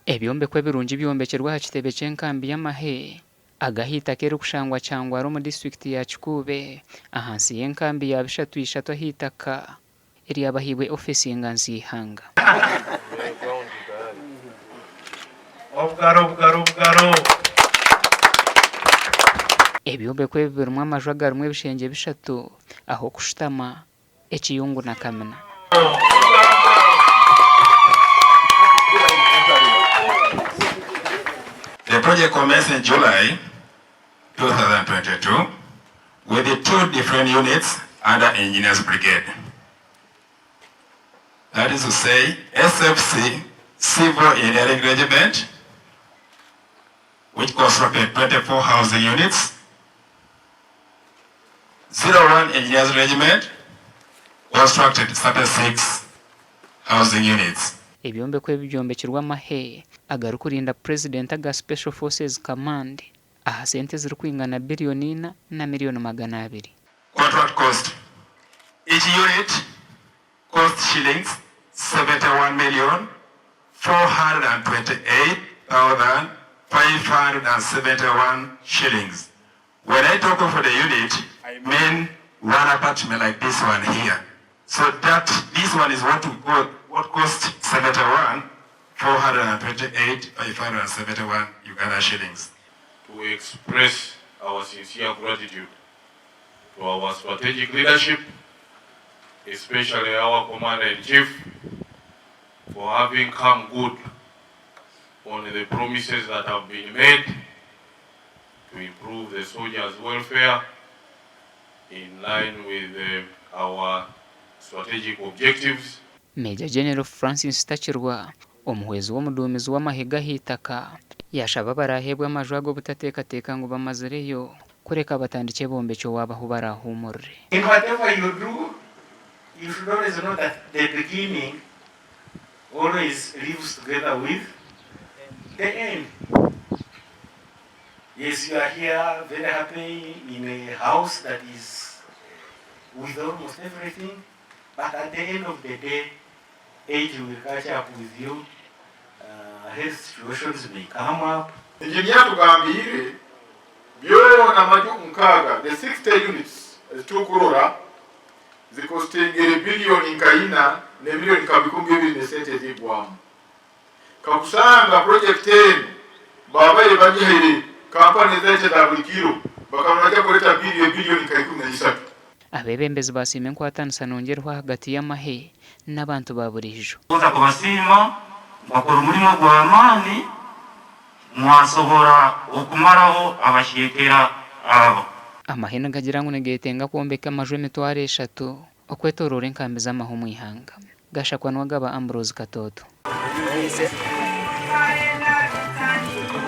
Ebyombeko ebirungi byombekirwe aha kitebe ky'enkambi y'amahe aga ah'eitaka erikushangwa Kyangwara omu disiturikiti ya Kikuube ahansi y'enkambi ya Bishatu Ishatu ah'eitaka eryabahaibwe ofiisi y'enganzi y'eihanga. Obugaro obugaro obugaro. Ebyombeko ebi birimu amaju agarimu ebishengye bishatu, ah'okushutama, ekiyungu na kamina. The project commenced in July 2022 with the two different units under Engineers Brigade. That is to say, SFC Civil Engineering Regiment, which constructed 24 housing units, 01 Engineers Regiment constructed 36 housing units. Ebyombeko ebi byombekirwe amahe agarikurinda Purezidenti aga Special Forces Command aha sente ezirikwingana biriyoni ina na miriyoni 200. Contract cost, Each unit cost shillings 71,428,571 shillings. When I talk of the unit, I mean one apartment like this one here. So that this one is what we call what cost 71 428 571 Uganda shillings. To express our sincere gratitude to our strategic leadership, especially our Commander-in-Chief, for having come good on the promises that have been made to improve the soldiers' welfare in line with our strategic objectives. Major General Francis Takirwa, omuhwezi w'omuduumizi w'amahe g'ahaitaka, yaashaba abaraaheebwe amaju ago obutateekateeka ngu bamazireyo, kureka batandikye bombekye owaabo ahu baraahuumurire. In whatever you do, you should always know that the beginning always lives together with the end. Yes, you are here very happy in a house that is with almost everything, but at the end of the day, age will catch up with you, health situations may come up. Engineer atugambiire byoona amaju nkaaga, the 60 units ezitukurora zikostingire billion nka ina ne million nka 20,000 nesente ezigwamu. Kakusanga project enu babaire bagihaire kampani ezitari eza buri kiro bakaba nibaija kureta bill ya billion nka 13. Abeebembezi baasiima enkwatanisa nungi eriho ahagati y'amahe n'abantu ba buriijo. Ngonza kubasiima, mwakora omurimo gw'amaani mwasobora okumaraho abasyeekera abo. Amahe nigagira ngu nigetenga kwombeka amaju 30,000 okwetoroora enkambi z'amahe omu ihanga. Gashakwa Nuwagaba Ambrose Katooto.